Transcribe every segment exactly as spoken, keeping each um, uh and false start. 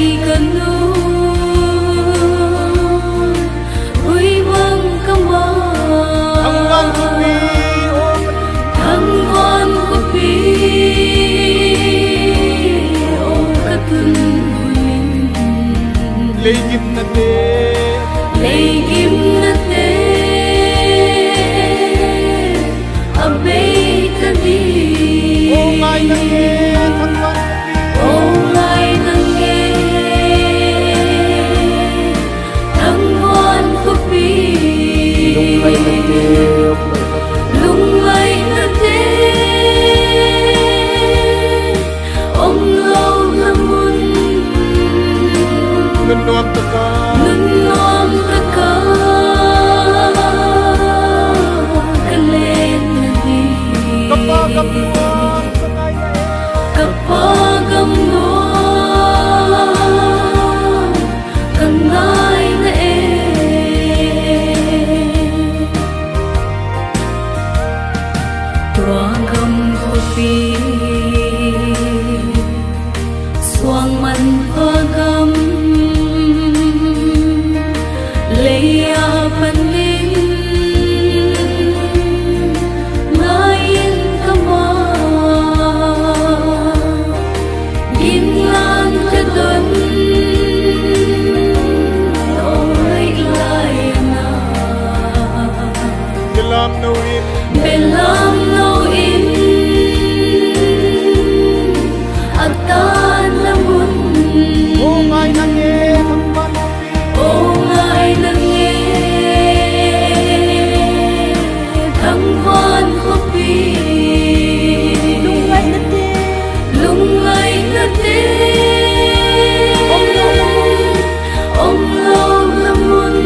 Kanu, hui mang kama. Thangvahn khopi, o, Thangvahn khopi, o, katun hui. Leigimna te. Leigimna te. Abei tadi. O ngai nange, Thangvahn khopi. O ngai nange, Thangvahn khopi. Lungngaina te. Lungngaina te. Umlouna mun. Nunnuam taka. Nunnuam taka. Kalen nadi. Kapa gamnuam kangaina e. Kapa gamnuam kangaina e. Tua gam khopi, suang manpha gam, leiya panin, ngaiyin kama. Gimlan kadon, oi laina. Belam nou in. Belam nou in. Atan na mun. O ngai nange, Thangvahn khopi. O ngai nange. Thangvahn khopi. Lungngaina te. Lungngaina te. Umlouna mun. Umlouna mun.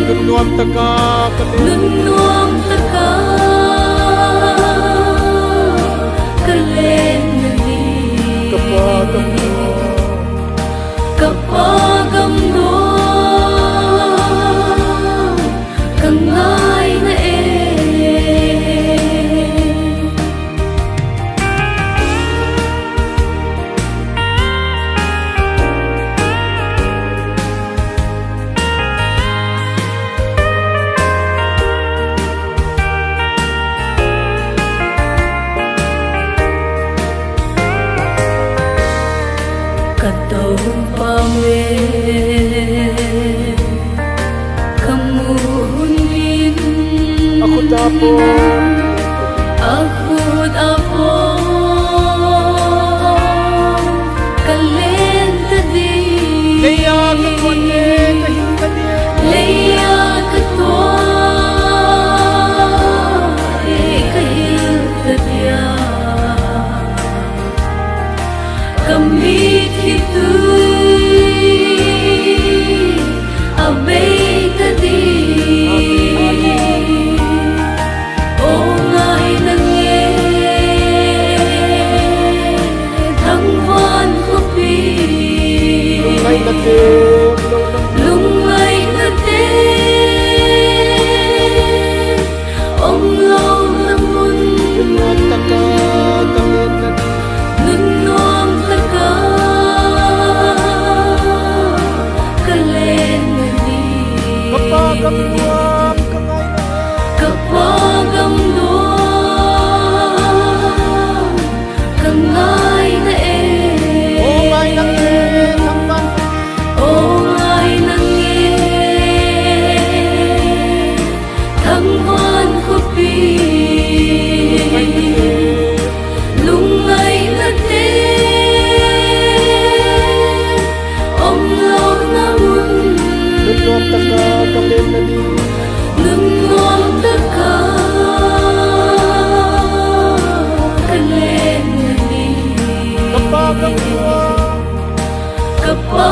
Nunnuam taka kalen. Nunnuam taka kalen nadi. Kapa gamnuam. Kapa gamnuam. Kangaina e. Ka Toupa me, ka mu hun in, a khut a pon, a khut a pon, ka len ta ding. Leiya ka tuan le ka hil ta ding. Leiya ka tuan le ka hil ta ding. Ka mitkhi tui a bei ta ding. O ngai nange, thangvahn khopi. Lungngaina te, lungngaina te. Umlouna mun. Nunnuam taka ka len na ding. Nunnuam taka ka len na ding. Ka Pa gamnuam ka ngai na e. Ka Pa gamnuam ka ngai na e. O ngai nange, thangvahn khopi. O ngai nange, thangvahn khopi. Lungngaina te, umlouna mun. Nunnuam taka ka len na ding. Nunnuam taka ka len na ding. Ka Pa gamnuam. Ka Pa